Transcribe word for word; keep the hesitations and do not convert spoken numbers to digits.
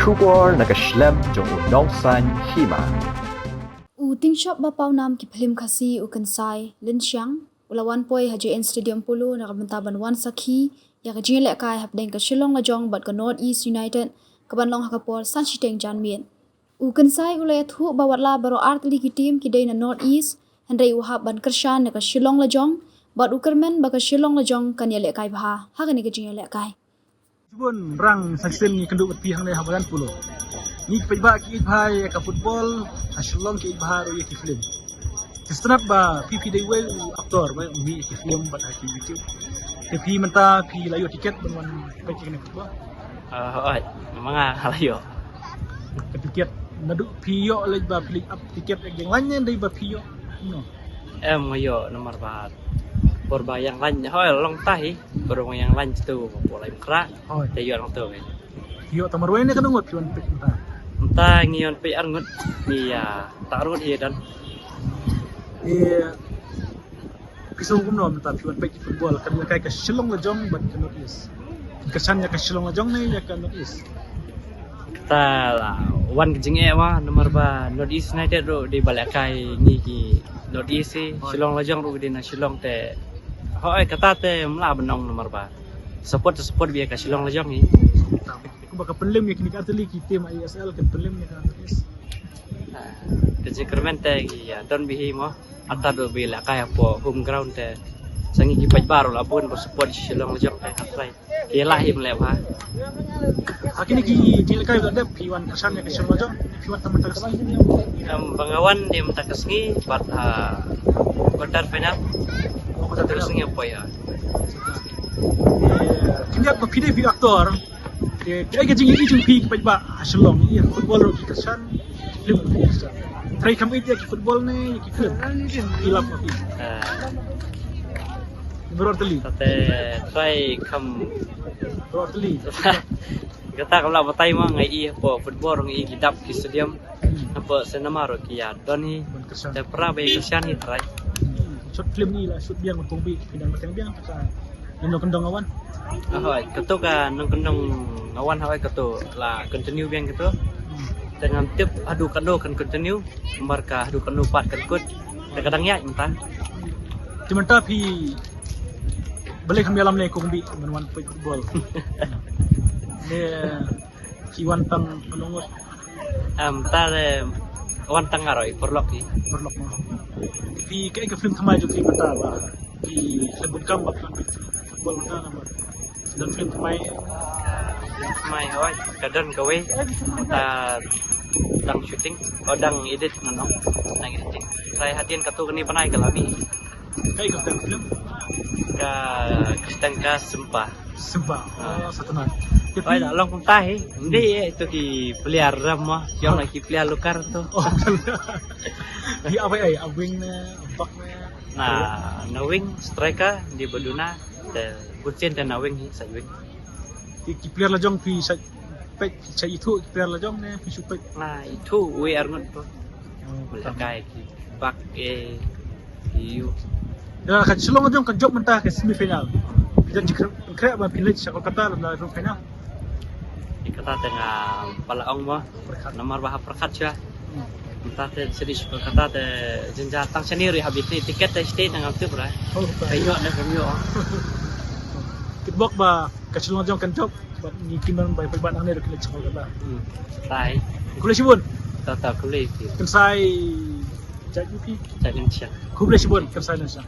Khubor na ka shlem jong u nongsaiñ hima. U tyngshop ba pawnam ki phlim Khasi u Kynsai Lynshiang u la wan poi ha J N Stadium Polo na ka bynta ban wan sakhi ïa ka jingïalehkai hapdeng ka Shillong Lajong bad ka North East United ka ban long ha ka por san shiteng janmiet. U Kynsai u la ïathuh ba watla baroh artylli ki team ki dei na North East, hynrei u hap ban kyrshan na ka Shillong Lajong bad u kyrmen ba ka Shillong Lajong kan ïalehkai bha ha kane ka jingïalehkai. Shibun rang sa shisien ngi kynduh bad phi hangne ha Madan Polo. Ngi ki paidbah ki ïeit bha ïa ka football, ha Shillong ki ïeit bha ruh ïa ki film. Te sngewtynnat ba phi phi dei uwei u actor ba ym ïa ki film bad ha ki YouTube. Te phi mynta phi la ïoh tiket ban wan peit ïa kane ka football? Ah, hooid, ma nga la ïoh. Ka tiket naduh phi ïoh leit ba phi leit ap tiket ïa ka ïeng lain ne dei ba phi ïoh? No. Em, nga ïoh namar ba por ba ïeng lain, hooid, long tah hi. Por ba ïeng lain tu, por lai mkra. Hooid. Te ïoh long tu hi. Ïoh tang marwei ne katno ngut phi wan peit mynta? Mynta ngi wan peit ar ngut, ngi, ah, tang ar ngut hi don. Ïa, phi sngew kumno mynta phi wan peit football, kan ïalehkai ka Shillong Lajong bad ka North East? Ka shan ïa ka Shillong Lajong ne ïa ka North East? Kata la wan ka jingeh ma, namar ba North East United ruh dei ba lehkai ngi ki North East hi, Shillong Lajong ruh dei na Shillong te. Hooid, kata te ym lah ban ong namar ba support te support beit ïa ka Shillong Lajong hi. Kumba ka pynlem ïa kine ki artylli ki team A S L, ka pynlem ïa ka North East. Ah, ka jingkyrmen te ki, ah, don beit hi mo. Ata do bi lehkai hapoh home ground te. Sa ngi ki paidbah ruh la bun ba support Shillong Lajong te ha trai. Ki la hi mlep ha. Ha kine ki jingïalehkai ba la dep phi wan kyrshan ïa ka Shillong Lajong, phi wan tang mynta ka sngi? Em, ba nga wan dei mynta ka sngi bad, ah, quarter final. Oh, quarter final. Ka sngi poi ha. Khyndiat ba phi dei phi actor. Te kaei ka jingïohi jong phi ki paidbah ha Shillong ïa football ruh ki kyrshan, film ruh ki kyrshan. Trai kham ïeit ïa ki football ne ïa ki film? Ki lap ma phi. Ah. Baroh artylli. Te trai kham. Baroh artylli. Kata kam lah batai ma, nga ïohi hapoh football ruh nga ïohi ki dap ki stadium. Hmm. Hapoh cinema ruh ki ïa don hi. Ban kyrshan. Te para ba ïa kyrshan hi trai. Hmm. Short film ngi la shoot biang, kong bih phi dang bteng biang ka nongkyndong nga wan. Ah, hooid, kato ka nongkyndong nga wan, hooid, kato la continue biang kato. Hmm. Te ngam tip haduh katno kan continue, namar ka haduh katno pat kan kut. Te ka dang ïaid mynta. Te mynta phi balei kham ïalam ne kong bih ban wan peit football? Ne phi wan tang katno ngut? Em, mynta te wan tang nga ruh, i paralok hi. Paralok mo. Phi, kaei ka film thymmai jong phi mynta ba phi khlem bun kam ba phi wan peit football mynta, namar don film thymmai? Film thymmai, hooid, ka don kawei mynta dang shooting, oh, dang edit, ngan ong, dang editing. Trai hadien katto katne bnai ka la mih. Kaei ka kyrteng film? Ka kyrteng ka Sympa. Sympa. Ah. Oh, sngewtynnat. Oi, la long kumta hi. Ym dei, eh, ito ki player ram mo. Ki ong, ah, ki player local to. Oh, ki ap ei, ap wing ne, ap back ne? Na, na wing, striker, dei ba duna, te bunsien te na wing hi, side wing. Ki, ki player la jong phi side peit, sha ithuh ki player la jong ne phi shu peit? Nga ithuh uwei ar ngut to. Oh, ba lehkai ki bak, eh, ki ïoh. Ïa ka Shillong Lajong kan jop mynta ka semi final. Phi jan jingkhreh, khreh ba phin leit sha Kolkata la la final. Ïa kata te nga pala ong mo. Pyrkhat. Namar ba ha pyrkhat sha. Hmm. Mynta te sdang sha Kolkata te jynjar tang shane ruh hap ïa tiket te sdang tang ngam tip ruh. Oh, ka ïoh ne kam ïoh. Kitbok ba ka Shillong Lajong kan jop. Bad ngi kynmaw ba ïa phi ban hangne ruh ki leit sha Kolkata. Hmm. Tai. Khublei shibun. Ta ta khublei. Kynsai. Jait u phi. Jait Lynshiang. Khublei shibun Kynsai Lynshiang.